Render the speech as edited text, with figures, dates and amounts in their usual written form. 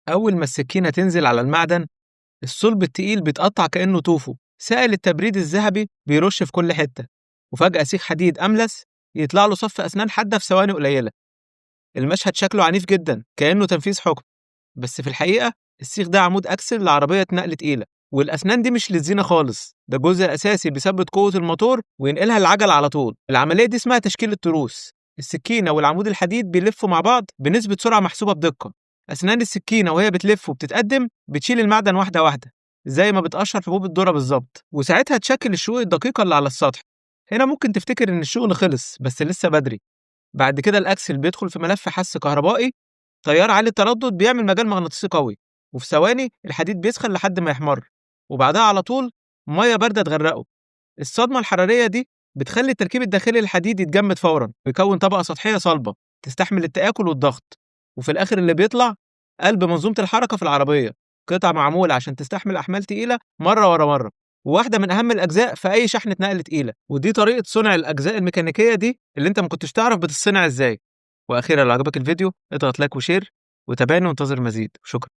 أول ما السكينة تنزل على المعدن، الصلب التقيل بيتقطع كأنه توفو، سائل التبريد الذهبي بيرش في كل حتة، وفجأة سيخ حديد أملس يطلع له صف أسنان حادة في ثواني قليلة. المشهد شكله عنيف جدا كأنه تنفيذ حكم، بس في الحقيقة السيخ ده عمود أكسل لعربية نقل تقيلة، والأسنان دي مش للزينة خالص، ده جزء أساسي بيثبت قوة الموتور وينقلها العجل على طول. العملية دي اسمها تشكيل التروس. السكينة والعمود الحديد بيلفوا مع بعض بنسبة سرعة محسوبة بدقة. أسنان السكينة وهي بتلف وبتتقدم بتشيل المعدن واحدة واحدة، زي ما بتقشر حبوب الذرة بالظبط، وساعتها تشكل الشقوق الدقيقة اللي على السطح. هنا ممكن تفتكر إن الشغل خلص، بس لسه بدري. بعد كده الأكسل بيدخل في ملف حس كهربائي، تيار عالي التردد بيعمل مجال مغناطيسي قوي، وفي ثواني الحديد بيسخن لحد ما يحمر، وبعدها على طول مية باردة تغرقه. الصدمة الحرارية دي بتخلي التركيب الداخلي للحديد يتجمد فورا ويكون طبقة سطحية صلبة تستحمل التآكل والضغط. وفي الآخر اللي بيطلع قلب منظومة الحركة في العربية، قطع معمولة عشان تستحمل أحمال تقيلة مرة ورا مرة، وواحدة من أهم الأجزاء في أي شحنة نقل تقيلة. ودي طريقة صنع الأجزاء الميكانيكية دي اللي أنت ما كنتش تعرف بتتصنع إزاي. وأخيرا لو عجبك الفيديو اضغط like و share وتابعني وانتظر المزيد. شكرا.